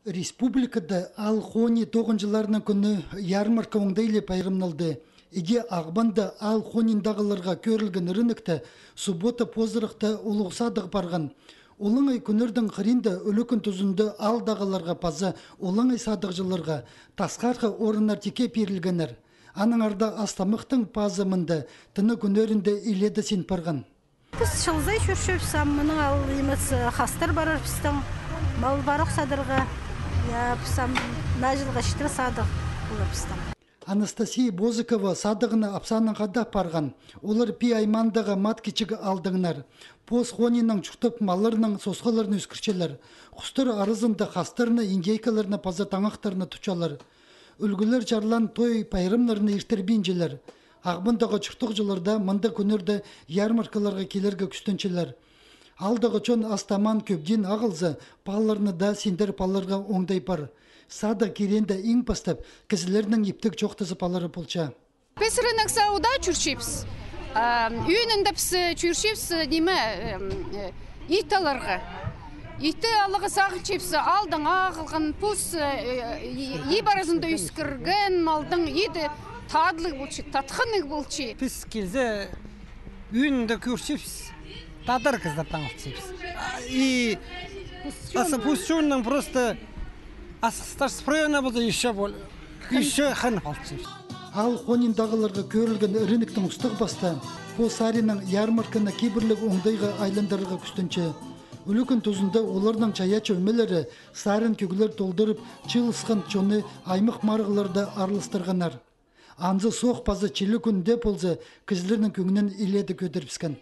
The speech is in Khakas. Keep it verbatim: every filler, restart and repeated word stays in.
Республикада Аал хони тоғынҷыларның кӱні ярмарка оңдайлы пайрамналды. Іди Ағбанда Аал хониндағы аларға кӧрілген рынокта суббота позырахта улуғ садығ парған. Олаңай кӱннернің хыринда Ӱлӱкӱн тузында аалдағы аларға паза олаңай садығҷыларға тасхархы орыннар тикке пирілгеннер. Аннаңар даа ас-тамахтың пазы мында тынағ кӱннерінде илееде син парған. Піс чылзай чӧрчебіс, ам мының алнында нимес, хастар парар пістің, мал парох садарға. Я, піс ам наа чылға читіре садығ полар пістің. Анастасия Бозыкова садығына апсааннаң хада парған. Олар Пии аймаандағы Мат Кічіг аалдаңнар. Пос хониннаң чуртап, малларның сосхаларын ӧскірчелер. Хустар аразында хастарны, индейкаларны паза таңахтарны тутчалар. Ӱлгӱлер чарлаан той пайрамнарны иртірбинчелер. Ағбандағы чуртағҷылар даа мында кӱннерде ярмаркаларға килерге кӱстенчелер. Аалдағы чон ас-тамаан кӧбдеен ағылза, палаларны даа синдіріп аларға оңдай пар. Садығ киреенде иң пастап кізілернің иптіг чоохтазып алары полча. Піс рынокта удаа чӧрчебіс. А, ӧӧнінде піс чӧрчебіс, ниме, ем, э, ит аларға. Итті аларға сағынчабыс, аалдаң ағылған, пос, э, и-, иб аразында ӧскірген малдың иді тадлығ полча, татхынығ полча. Піс килзе, ӧӧнінде кӧрчебіс, тадар кізілердең алчабыс. А, и аса пос чонның просто асхыстар сыпырғаны полза, ещё бол-, ещё хынып алчабыс. Аал хониндағы аларға кӧрілген рыноктың устағ-пастаа пос саринаң ярмарканы кибірліг оңдайға айландырарға кӱстенче. Ӱлӱкӱн тузында оларның чайаачы ӧмелері сарин кӧглер толдырып, чыылысхан чонны аймах марығларда араластырғаннар. Анзы соох паза чіли кӱн дее полза, кізілернің кӧңнін илееде кӧдірібіскен.